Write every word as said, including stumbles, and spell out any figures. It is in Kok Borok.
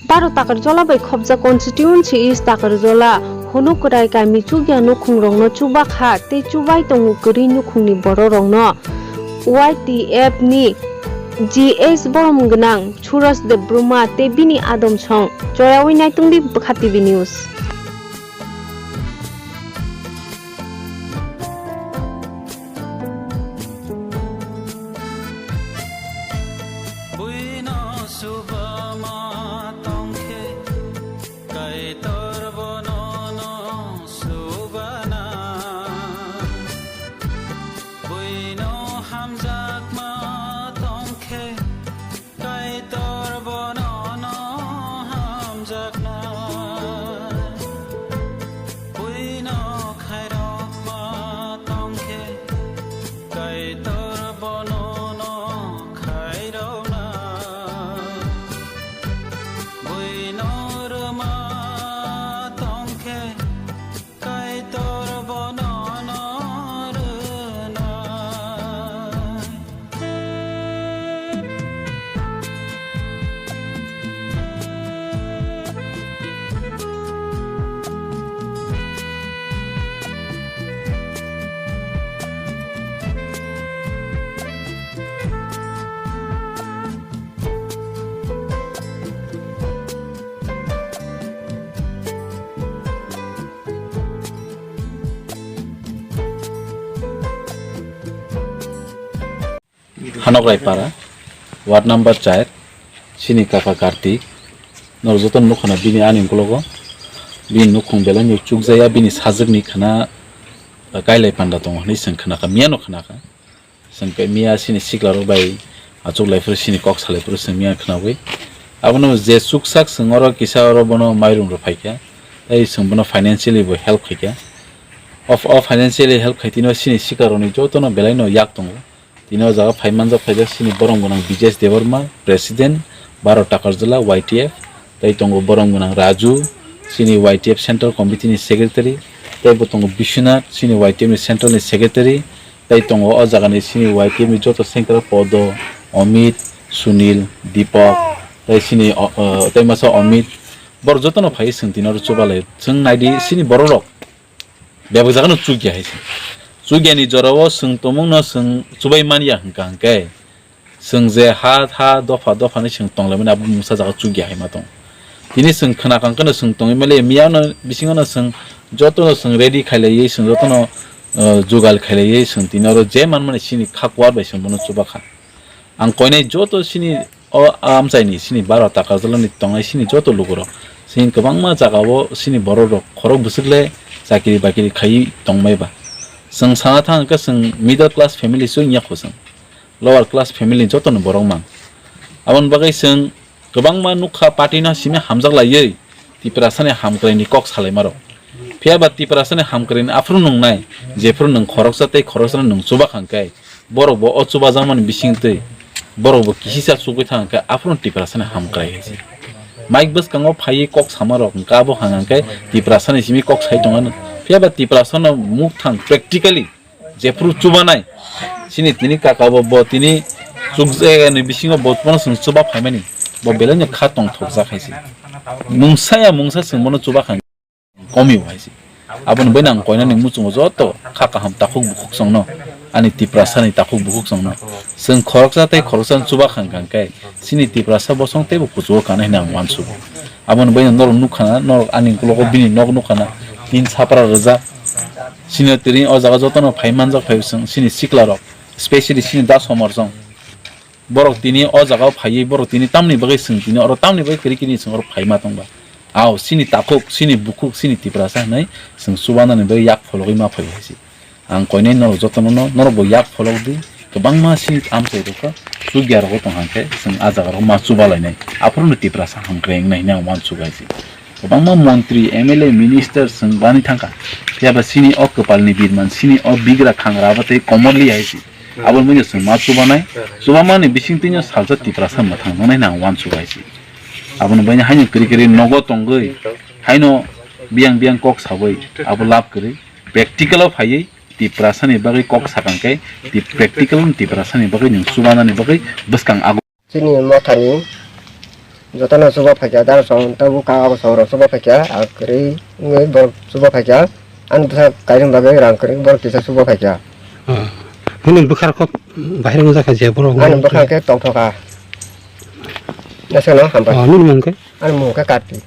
Baro Takarjola bai khopjak constituency is Takarjola, Hunu Kwrai kami chukya nukhungrokno chubakha tei chubai tongo kwrwi nukhungni bororokno. Y T F ni G S borom gwnang Suraj Debbarma tei bini adom song. Choyawi naitungdi Bwkha T V News. Buino subama tongkhe, Kaitor bono no subana. Buino hamjakma tongkhe, Kaitor bono no hamjakna. Buino khairokma tongkhe, Kaitor bono no khairokna. Buino rwma tongkhe, Kaitor bono no rwnai. Hanokrai para, ward number char, chini kaka Kartik, norok joto nukha na bini ani ukologo, bini nukhung belai no chukjaya, bini sajwkni khana kailai panda tongo hinwi chwng khnakha, miyano khnakha. Chwng khe miya chini siklarok bai achuk lai phuru chini kok salai phuru chwng miya khnawi. Abono je chuksak chwng oro kisa oro bono mairum rw phaikha, tei chwng bono financially bo help khaikha. Of, of financially help khai tino chini sikarokni jotono belai no yak tongo. Tini o jaga phai manjak phaijak chini borom gwnang Bijesh Debbarma, President, Baro Takarjala Y T F, tei tongo borom gwnang Raju, chini Y T F Central Committee ni Secretary, tei bo tongo Biswanath, chini Y T F ni Central ni Secretary, tei tongo o jaga ni chini Y T F ni joto sengkrak Podo, Amit, Sunil, Deepak, tei chini o, o, tei masa Amit, borok jotono phai chwng tini oro chubalai. Chwng naidi chini borok rok. Bebak jaga no chukya hai se. Chukya ni jora o chwng tongmung no chwng chubai manya hwnkha hwnkhe chwng je ha ha dopha dopha ni chwng tonglaimani abo mungsa jaga chukya hai ma tong. Tini chwng khna kang kheno chwng tongwi mali miya no bisingo no chwng joto no chwng ready khailaiwi chwng joto no, uh, jugal khailaiwi chwng tini oro je manmani chini kha kuar bai chwng bono chubakha. Ang koinai joto chini o amchaini chini Baro Takarjalani tongnai chini joto lukurok. Chini kwbangma jagao chini bororok khorok bwswk le chakiri bakiri khaiwi tongmai ba. Chwng sana thang khe chwng middle class family se wngya kho chwng. Lower class family ni joto ni borok mang. Aboni bagwi chwng kwbangma nukha party no simi hamjak laiwi Tiprasani hamkraini kok salaimarok. Phiya ba Tiprasani hamkraini aphuru nungnai, jephuru nwng khoroksa tei khoroksa nwng chuba kha hwnkhe, borok bo o chubajakmani bisingtwi borok bo kisisa chugwi thang hwnkhe aphuru Tiprasani hamkrai hai se. Mic bwskango phaiwi kok samarok hwnkhe abo hang hwnkhe Tiprasani simi kok sai tongmani. Phiya ba Tiprasano mukthang practically jephuru chubanai, chini tini kaka bo, bo tini chukjagani bisingo bo bono chwng chuba phaimani, bo belai no kha tongthokjak hai se. Mungsa ya mungsa chwng bono chuba kha komi bo hai se. Aboni bai nang koinani muchungo joto kha kaham takhuk bukhuk chwngno, ani Tiprasani takhuk bukhuk chwngno. Chwng khoroksa tei khoroksa chuba kha hwnkhe chini Tiprasa bosong teibo kuchugo kana hwnwi ang uansugo. Aboni bai norok nukha na, norok ani ukologo bini nok nukha na, tin sapra rwjak. Chini tini o jaga jotono phai manjak phai chwng chini sikla rok, specially chini da somor chwng. Borok tini o jaga o phaiwi borok tini tamni bagwi chwng tini oro tamni bagwi kwrwi kini chwng oro phai ma tong ba. Ao chini takhuk, chini bukhuk, chini Tiprasa hwnwi chwng chubanani bagwi yak phologwi ma phai hai se. Ang koinai norok jotono no, norok bo yak pholok di, kwbangma chini amchai rok chukya rogo tong hang khe chwng a jaga rok ma chuba lainai. Aphuru no Tiprasa hamkrai wngnai hwnwi ang uansuk hai se. Kwbangma montri, M L A, minister chwng bani thangkha. Phiya ba chini o kwpalni birman, chini o bigra khangra abo tei komorli hai se. Abo wngya chwng ma chubanai. Chubamani bisingtwino salsa Tiprasa mwthang wngnai hwnwi ang uansuk hai se. Aboni baino haino kwrwi kwrwi nogo tongwi, haino biyang biyang kok sawi, abo lab kwrwi. Practical o phaiwi Tiprasani bagwi kok sakang khe, ti-, practical no Tiprasani bagwi nwng chubanani bagwi bwskang ago. Chini mothani Jotono chuba phaikha, dara song tabuk ka abo song rok chuba phaikha, a kwrwi wngwi borok chuba phaikha. Ani bwsa kainwi bagwi rang kwrwi borok kisa chuba phaikha. Ah. Nini bwkha kok bahai wngjakha je borok. Ani bwkha khe tongthokha. Naisano hambai. Ah, nini mung khe? Ani mung khe Karti.